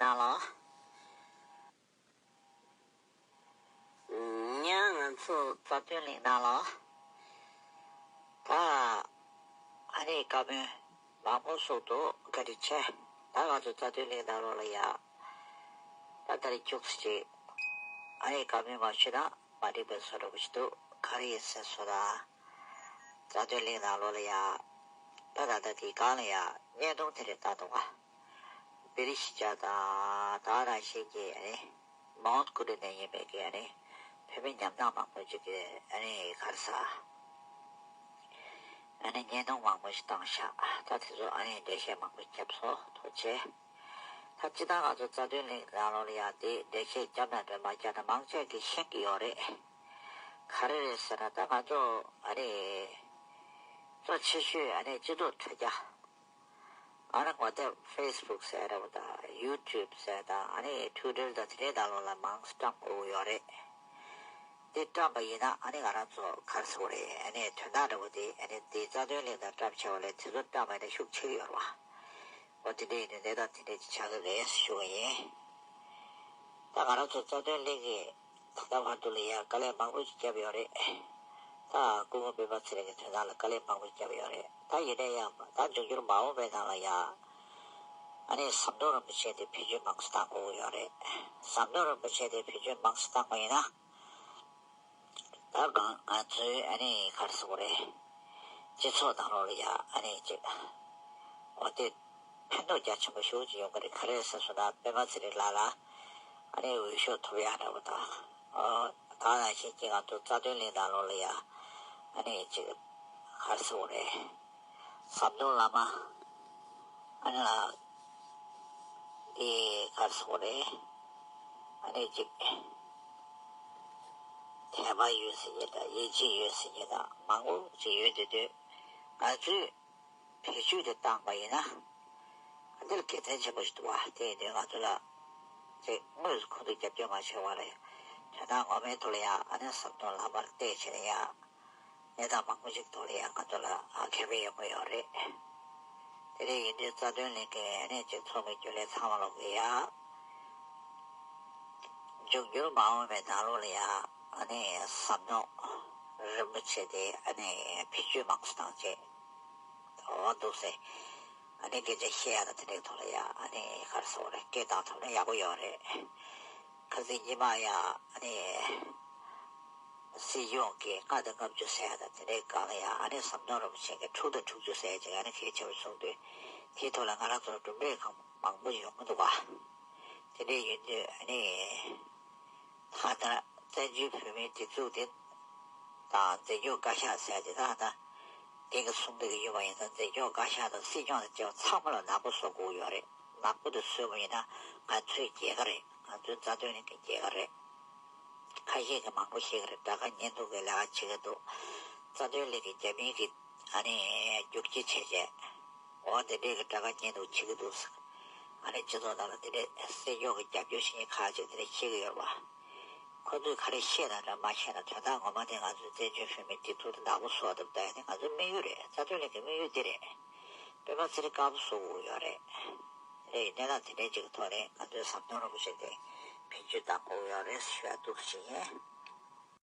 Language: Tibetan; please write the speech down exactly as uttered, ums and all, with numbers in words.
ནང་ལ། ཉ་ང་ཚོ་རྩ་དོན་གླིང་ནང་ལ། ད་ཨ་ནི་བཀའ་མོལ་མང་པོ་གསུངས་འདུག་བཀའ་དྲིན་ཆེ། ད་ང་ཚོ་རྩ་དོན་གླིང་ནང་ལོགས་ལ་ཡ། ད་ད་རེས་ཁྱུག་ཙམ་ཅིག་ཨ་ནི་བཀའ་མོལ་མ་ཞུས་ན་མ་འགྲིག་པའི་བཟོ་འདྲ་པོ་ཞིག་འདུག་ག་རེ་ཡིན་ཟེར་སོང་ན། རྩ་དོན་གླིང་ནང་ལོགས་ལ་ཡ། ད་ད་ལྟ་དེའི་སྒང་ལ་ཡ་བརྙན་ཐུང་དེ་རེ་ལྟ་འདུག་ག་བེ་རི་ཤི་ཅ་དང་ད་ར་ཤི་ཀི་ཨ་ནི་མའོན་ཀུ་རི་ནས་ཡིན་པའི་གི་ཨ་ནི་བོད་མི་ཉམ་ཐག་མང་པོ་ཅིག་གི་ཨ་ནི་ག་རེ་ཟ། ཨ་ནི་བརྙན་ཐུང་མང་པོ་ཞིག་བཏང་ཤག་ད་དེ་ཚོ་ཨ་ནི་འགྲེལ་བཤད་མང་པོ་བརྒྱབ་སོང་། ཐུགས་རྗེ་ཆེ། ད་སྤྱིར་བཏང་ང་ཚོ་རྩ་དོན་གླིང་ནང་ལོགས་ལ་ཡ་དེ་འགྲེལ་བཤད་བརྒྱབ་ན་འདྲ་མ་བརྒྱབ་ན་མང་ཆེ་གིས་ཤེས་ཀྱི་ཡོད་རེད། ག་རེ་རེད་ཟེར་ན་ད་ང་ཚོ་ཨ་ནི་གཙོ་ཆེ་ཤོས་ཨ་ནི་སྤྱི་ཚོགས་དྲ་རྒྱ། ཨ་ནི་ང་ཚོ་ཕེ་སི་བུག་ཟེར་ར་བ་དང་ཡུ་ཊུབ་ཟེར་དང་ཨ་ནི་ཊུ་ཊར་དང་དེ་འདྲའི་ནང་ལོགས་ལ་མང་སེ་བཀྲམ་དགོས་ཀྱི་ཡོད་རེད། དེ་བཀྲམ་པ་ཡིན་ན་ཨ་ནི་ང་རང་ཚོ་ག་རེ་ཟེར་དགོས་རེད། ཨ་ནི་དོན་དག་འདྲ་བོ་དེ་ཨ་ནི་དེ་རྩ་དོན་གླིང་དང་བཀྲམ་བྱས་པ་ལས་དེ་ཚོ་བཀྲམ་པ་ཡིན་ན་ཤུགས་ཆེ་གི་ཡོད་རེད་བ། འོ་དེ་འདྲ་ཡིན་དུས་གནས་སྟངས་དེ་འདྲ་ཅིག་ཆགས་ཀྱི་རེད་ཞུ་བ་ཡིན། ད་ང་རང་ཚོ་རྩ་དོན་གླིང་གི་ད་ལྟ་བར་དུ་ལ་ཡ་དཀའ་ལས་མང་པོ་ཞིག་བརྒྱབ་ཡོད་རེད། ད་སྐུ་ངོ་སྤེན་པ་ཚེ་རིང་གི་དོན་དག་ལ་དཀའ་ལས་མང་པོ་ཞིག་བརྒྱབ་ཡོད་རེད། ད་ཡིན་ན་ཡང་ད་འབྱུང་འགྱུར་མ་འོངས་པའི་ནང་ལ་ཡ་ཨ་ནི་ཟམ་གདོང་རིན་པོ་ཆེ་དེ་བེད་སྤྱོད་མང་ཙམ་བཏང་དགོས་ཀྱི་ཡོད་རེད། ཟམ་གདོང་རིན་པོ་ཆེ་དེ་བེད་སྤྱོད་མང་ཙམ་བཏང་པ་ཡིན་ན། ད་གང་ང་ཚོའི་ཨ་ནི་ག་རེ་ཟེར་དགོས་རེད། སྤྱི་ཚོགས་ནང་ལོགས་ལ་ཡ་ཨ་ནི་ཅིག་འོ་དེ་ཕན་ཐོགས་རྒྱ་ཆེན་པོ་ཞེ་པོ་ཅིག་ཡོང་གི་རེད། ག་རེ་ཟེར་སོང་ན་སྤེན་པ་ཚེ་རིང་ལགས་ལ་ཨ་ནི་འོས་ཤོག་ཐོབ་ཡག་འདྲ་བོ་དང་། ཨོ་ད་ནང་བཞིན་ཅིག་ང་ཚོ་རྩ་དོན་གླིང་ནང་ལོགས་ལ་ཡ་ཨ་ནི་ཅིག་ག་རེ་ཟེར་དགོས་རེད། ཟམ་གདོང་བླ་མ་ཨ་ནི་ལ་དེ་ག་རེ་ཟེར་དགོས་རེད། ཨ་ནི་ཅིག་དད་པ་ཡོད་ཟེར་མཁན་དང་ཡིད་ཆེས་ཡོད་ཟེར་མཁན་དང་མང་པོ་ཅིག་ཡོད་དེ་དུས་ང་ཚོས་བེད་སྤྱོད་དེ་བཏང་པ་ཡིན་ན་འདི་ལ་དགེ་མཚན་ཆེན་པོ་ཞིག་འདུག་བ། དེ་ཡིན་དུས་ང་ཚོ་ལ་ཅིག་དངོས་སུ་ཁོང་ཚོས་རྒྱབ་སྐྱོར་མ་བྱས་པ་ལས་དོན་དག་ངོ་མའི་ཐོག་ལ་ཡང་ཨ་ནི་ཟམ་གདོང་ལགས་པར་བལྟས་བྱས་ནས་ཡང་གནས་སྟངས་མང་པོ་ཞིག་ཐོག་ལ་ཡང་ང་ཚོ་ལ་ཨ་ཁེ་ཕན་ཡོང་གི་ཡོད་རེད། དེ་འདྲ་ཡིན་དུས་རྩ་དོན་གླིང་གི་ཨ་ནི་ཅིག་ཚོགས་མི་རྒྱུན་ལས་ཚང་མ་ལོག་གི་ཡ། འབྱུང་འགྱུར་མ་འོངས་པའི་ནང་ལོགས་ལ་ཡ་ཨ་ནི་ཟམ་གདོང་རིན་པོ་ཆེ་དེ་ཨ་ནི་བེད་སྤྱོད་མང་ཙམ་བཏང་བྱས་འོ་འདུག་སེ། ཨ་ནི་སྐད་ཆ་བཤད་ཡ་དང་དེ་འདྲའི་ཐོག་ལ་ཡ་ཨ་ནི་ག་རེ་ཟེར་དགོས་རེད། སྐད་བཏང་ཐུབ་ན་ཡག་པོ་ཡོད་རེད། ཁ་སང་ཉི་མ་ཡ་ཨ་ནི་སྲིད་སྐྱོང་གི་ལྔ་དང་ལྔ་བཅུ་ཟེར་ཡ་དང་དེ་འདྲའི་སྒང་ལ་ཡ་ཨ་ནི་ཟམ་གདོང་རིན་པོ་ཆེ་གི་དྲུག་དང་དྲུག་ཅུ་ཟེར་ཡ་ཅིག་ཨ་ནི་གལ་ཆེ་བར་གསུངས་དུས་དེའི་ཐོག་ལ་ང་རང་ཚོར་གྲུབ་འབྲས་གང་མང་པོ་ཡོང་གི་འདུག་ག་དེ་འདྲ་ཡིན་དུས་ཨ་ནི་ད་ལྟ་བཙན་བྱོལ་བོད་མིའི་སྒྲིག་འཛུགས་དེ་དང་འཛིན་སྐྱོང་བཀའ་ཤག་ཟེར་དེ་དག་ད་དེ་གི་གསུང་གི་ཡོད་པ་ཡིན་ཙང་འཛིན་སྐྱོང་བཀའ་ཤག་དང་སྲིད་སྐྱོང་དང་བཅས་པ་ཚང་མ་ལ་ནག་པོ་བཟོ་དགོས་ཡོད་རེད། ནག་པོ་དེ་བཟོས་པ་ཡིན་ན་ང་ཚོའི་རྒྱལ་ཁ་རེད། ང་ཚོའི་རྩ་དོན་གྱི་རྒྱལ་ཁ་རེད། ཁ་ཤས་ཀྱིས་མང་པོ་ཤེས་ཀྱི་རེད། དགྲ་དགའ་གཉེན་སྡུག་གི་ལས་ཀ་བྱེད་ཀྱི་འདུག་རྩ་དོན་གླིང་གི་རྒྱ་མིའི་གི་ཨ་ནི་རྒྱུག་ཁྱི་བྱས་བྱས། འོ་དེ་འདྲས་ཀྱི་དགྲ་དགའ་གཉེན་སྡུག་བྱེད་ཀྱི་འདུག་ཨ་ནི་སྤྱི་ཚོགས་ནང་ལ་དེ་འདྲས་སྲིད་སྐྱོང་གི་རྒྱབ་སྐྱོར་བྱེད་མཁན་ཁག་ཅིག་དེ་འདྲས་བཤད་ཀྱི་ཡོད་རེད་བ། ཁོ་ཚོས་ག་རེ་བཤད་ན་འདྲ་མ་བཤད་ན་དོན་དག་ངོ་མ་དེ་ང་ཚོའི་བཙན་བྱོལ་བོད་མིའི་སྒྲིག་འཛུགས་དེ་ནག་པོ་བཟོ་བ་དང་ད་ཡ་དེ་ང་ཚོའི་དམིགས་ཡུལ་རེད། རྩ་དོན་གླིང་གི་དམིགས་ཡུལ་འདི་རེད། སྤེན་པ་ཚེ་རིང་དཀར་པོ་བཟོ་དགོས་ཡོད་རེད། རེད། གནས་སྟངས་དེ་འདྲས་ཅིག་གི་ཐོག་ནས་ང་ཚོའི་ཟམ་གདོང་རིན་པོ་ཆེ་དེ་བེད་སྤྱོད་བཏང་དགོས་ཡོད་རེད་ཞུ་ཡ་འདུག་ཟེར་ཡིན།